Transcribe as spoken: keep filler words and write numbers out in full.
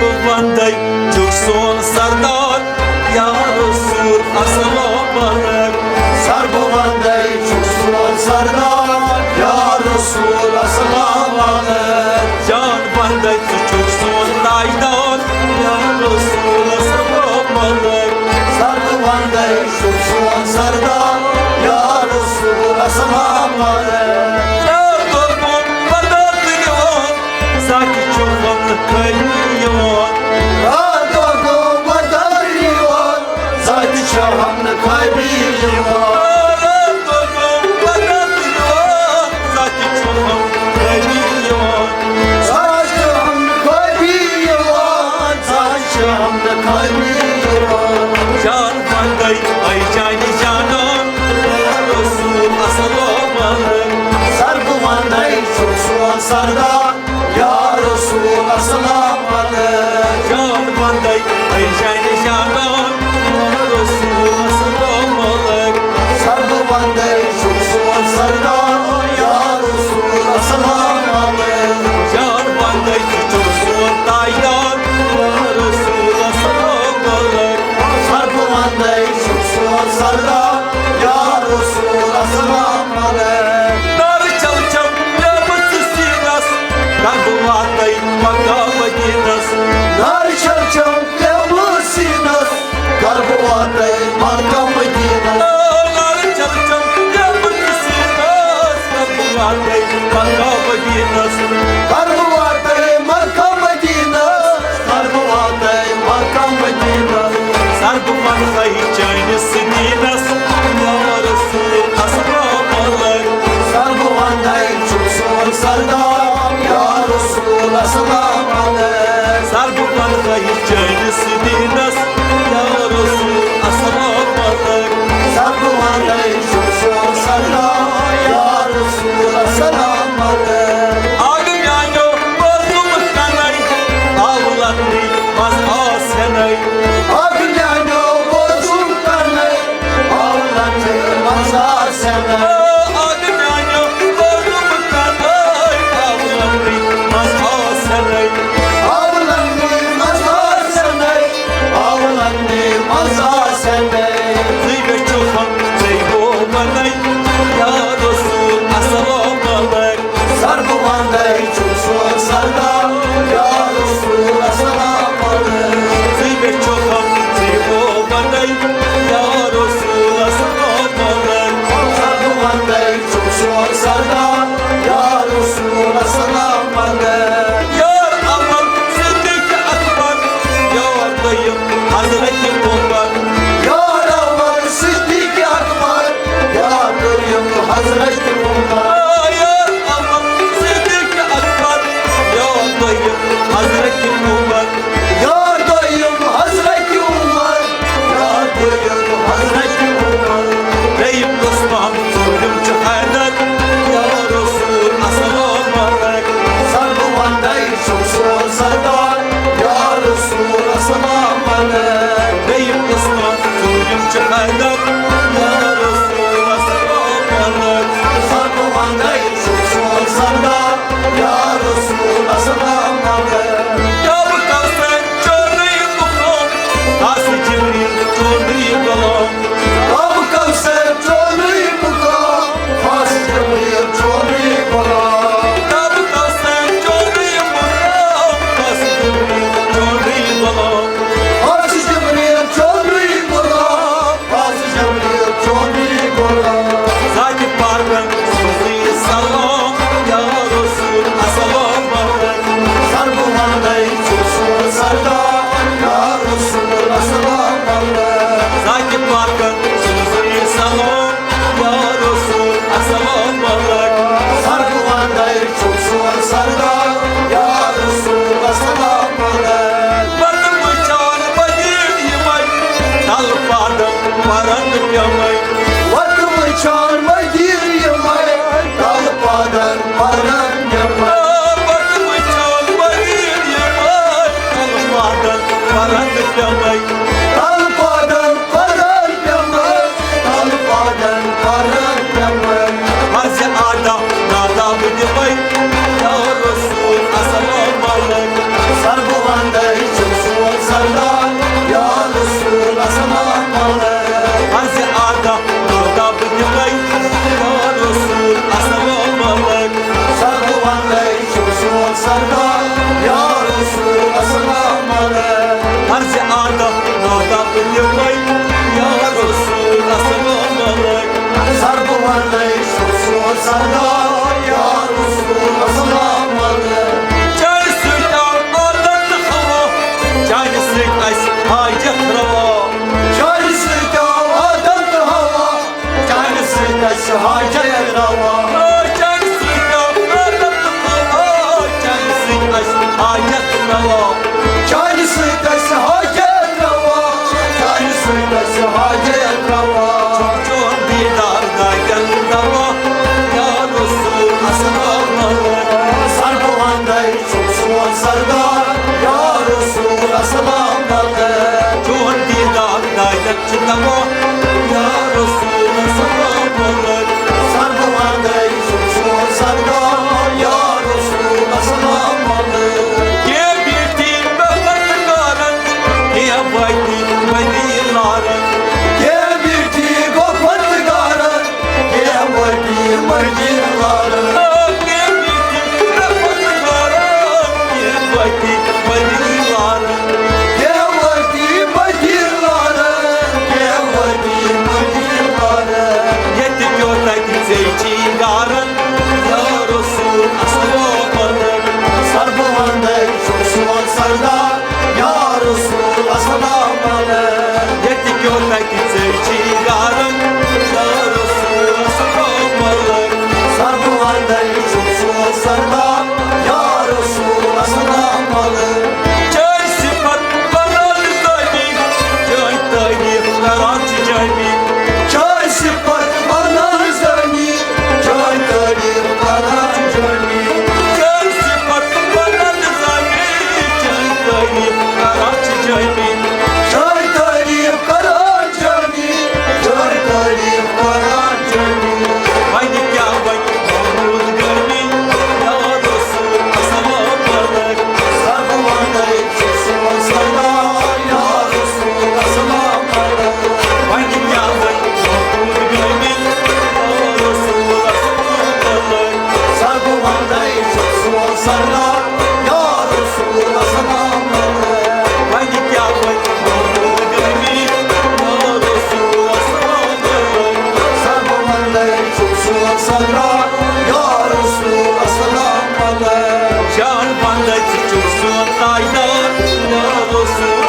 بہٕ وندے چھُکھ سون سردار، یا رسول السلام علیک۔ سر بہٕ وندے چھُکھ سون سردار، یا رسول السلام علیک۔ جان وندے ژٕ چھُکھ سون تاجدار، یا رسول السلام علیک۔ سر بہٕ وندے چھُکھ سون سردار، یا رسول السلام علیک۔ یا دوٚپُن پتہ تُلِوان، زانٛہہ تہِ چھُ غم نہٕ خٲلی یِوان۔ راتھ دۄہ گوٚو بدل یِوان، زانٛہہ تہِ چھُ غم نہٕ خٲلی یِوان۔ راتھ دۄہ گوٚو بدل یِوان، زانٛہہ تہِ چھُ غم نہٕ خٲلی یِوان۔ زانٛہہ تہِ چھُ غم نہٕ خٲلی یِوان، زانٛہہ تہِ چھُ غم نہٕ خٲلی یِوان۔ جان وندے، اے جانِ جانان، یا رسول السلام علیک۔ سر بہٕ وندے چھُکھ سون سردار، یا رسول السلام علیک۔ جان وندے، اے جانِ جانان، یا رسول السلام علیک۔ سر بہٕ وندے چھُکھ سون سردار، یا رسول السلام علیک۔ جان وندے ژٕ چھُکھ سون تاجدار، یا رسول السلام علیک۔ سر بہٕ وندے چھُکھ سون سردار، یا رسول السلام علیک۔ نارٕ چھلچم پیمہٕ ژٕ سیٖنس، کر بہٕ واتَے مکہ مدینس۔ نارٕ چھلچم پیمہٕ سیٖنس، کر بہٕ واتَے مکہ مدینس۔ نارٕ چھلچم پیمہٕ ژٕ سیٖنس، کر بہٕ واتَے مکہ مدینس۔ کر بہٕ واتَے مکہ مدینس، کر بہٕ واتَے مکہ مدینس۔ سر بہٕ وندے چٲنِس دیٖنس، یا رسول السلام علیک۔ سر بہٕ وندے چھُکھ سون سردار، یا رسول السلام علیک۔ سر بہٕ وندے چٲنِس دیٖنس، یا رسول السلام علیک۔ سر بہٕ وندے چھُکھ سون سردار، یا رسول السلام علیک۔ اکھ میانیو بوزُم کنے، آو لندنی منٛز آس ہنے۔ اکھ میانیو بوزُم کنے، آو لندنی منٛز آس ہنے۔ اکھ میانیو بوزُم کنے، آو لندنی منٛز آس ہنے۔ آو لندنی منٛز آس ہنے۔ آو لندنی منٛز آس ہنے۔ ژٕے مےٚ چھُ ہم ژٕے گوٚو ونے، یا رسول السلام علیک۔ سر بہٕ وندے چھُکھ سون سردار، یا رسول السلام علیک۔ ژٕے مےٚ چھُ ہم ژٕے گوٚو ونے، یا رسول السلام علیک۔ سر بہٕ وندے چھُکھ سون سردار، یا رسول السلام علیک۔ یار اول صدیق اکبر، یار دوٚیِم حضرت عمر۔ یار اول صدیق اکبر، یار دوٚیِم حضرت عمر۔ یار اول صدیق اکبر، یار دوٚیِم حضرت عمر۔ یار دوٚیِم حضرت عمر، یار دوٚیِم حضرت عمر۔ ترٛیٚیِم عثمان، ژوٗرِم چھُ حیدر، یا رسول السلام علیک۔ سر بہٕ وندے چھُکھ سون سردار، یا رسول السلام علیک۔ ترٛیٚیِم عثمان، ژوٗرِم چھُ حیدر، یا رسول السلام علیک۔ سر بہٕ وندے چھُکھ سون سردار، یا رسول السلام علیک۔ کعبہٕ کوثر چونُے مقام، خاص جبریل چونُے غلام۔ کعبہٕ کوثر چونُے مقام، خاص جبریل چونُے غلام۔ کعبہٕ کوثر چونُے مقام، خاص جبریل چونُے غلام۔ خاص جبریل چونُے غلام، خاص جبریل چونُے غلام۔ ذاتِ پاکن سوزُے سلام، یا رسول السلام علیک۔ سر بہٕ وندے چھُکھ سون سردار، یا رسول السلام علیک۔ ذاتِ پاکن سوزُے سلام، یا رسول السلام علیک۔ سر بہٕ وندے چھُکھ سون سردار، یا رسول السلام علیک۔ پتہٕ وٕچھان مدیٖنہٕ یِمے، تلہٕ پادن پرن پیمے۔ وتہٕ وٕچھان مدیٖنہٕ یِمے، تلہٕ پادن پرن پیمے۔ وتہٕ وٕچھان مدیٖنہٕ یِمے، تلہٕ پادن پرن پیمے۔ تلہٕ پادن پرن پیمے، تلہٕ پادن پرن پیمے۔ عرضِ آداب ناداب دِمے، یا رسول السلام علیک۔ سر بہٕ وندے یا رسول السلام علیک۔ عرض ادب و ادب دِمَے، یا رسول السلام علیک۔ سر بہٕ وَنَے چھُس سون سردار، یا رسول السلام علیک۔ چانہِ سۭتۍ آو آدم تہٕ حوا، چانہِ سۭتۍ اَسہِ حاجت روا۔ چانہِ سۭتۍ آو آدم تہٕ حوا، چانہِ سۭتۍ اَسہِ حاجت روا۔ چانہِ سۭتۍ آو آدم تہٕ حوا، چانہِ سۭتۍ اَسہِ حاجت روا۔ چانہِ سۭتۍ اَسہِ حاجت روا، چانہِ سۭتۍ اَسہِ حاجت روا۔ چون دیٖدار دادٮ۪ن دوا، یا رسول السلام علیک۔ سر بہٕ وَنَے چھُس سون سردار، یا رسول السلام علیک۔ چون دیٖدار دادٮ۪ن چھِ دوا، یا رسول السلام علیک۔ سر بہٕ وَنَے چھُس سون سردار، یا رسول السلام علیک۔ کینٛہہ بیٖٹھی مےٚ پروردگارن، کینٛہہ وٲتی مٔنٛدی لارن۔ کینٛہہ بیٖٹھی گوٚو پروردگارن، کینٛہہ وٲتی مٔنٛدی لارن۔ آ، کینٛہہ بیٖٹھی مےٚ پروردگارن، کینٛہہ وٲتی مٔنٛدی لارن۔ کینٛہہ وٲتی مٔنٛدی لارن، کینٛہہ وٲتی مٔنٛدی لارن۔ ییٚتہِ پیوٚو تَتہِ ژےٚ چھی گارن، یا رسول السلام علیک۔ سر بہٕ وَنَے چھُس سون سردار، یا رسول السلام علیک۔ ییٚتہِ پیوٚو تَتہِ ژےٚ چھی گارن، یا رسول السلام علیک۔ سر بہٕ وَنَے چھُس سون سردار، یا رسول السلام علیک۔ چٲنۍ صفت بناو نظٲمی، چٲنۍ تعریف کران چھِ جٲمی۔ چٲنۍ صفت بناو نظٲمی، چٲنۍ تعریف کران چھِ جٲمی۔ چٲنۍ صفت بناو نظٲمی، چٲنۍ تعریف کران چھِ جٲمی۔ چٲنۍ تعریف کران جٲمی، چٲنۍ تعریف کران جٲمی۔ وۄنۍ کیٛاہ وۄنۍ محمود گٲمی، یا رسول السلام علیک۔ سر بہٕ وَنَے چھُس سون سردار، یا رسول السلام علیک۔ وۄنۍ کیٛاہ وۄنۍ محمود گٲمی، یا رسول السلام علیک۔ سر بہٕ وَنَے چھُس سون سردار، یا رسول السلام علیک۔ وۄنۍ کیٛاہ وۄنۍ محمود گٲمی، یا رسول السلام علیک۔ سر بہٕ وَنَے چھُس سون سردار، یا رسول السلام علیک۔ جان بنٛدَے ژٕ چھُکھ سون تاجدار، یا رسول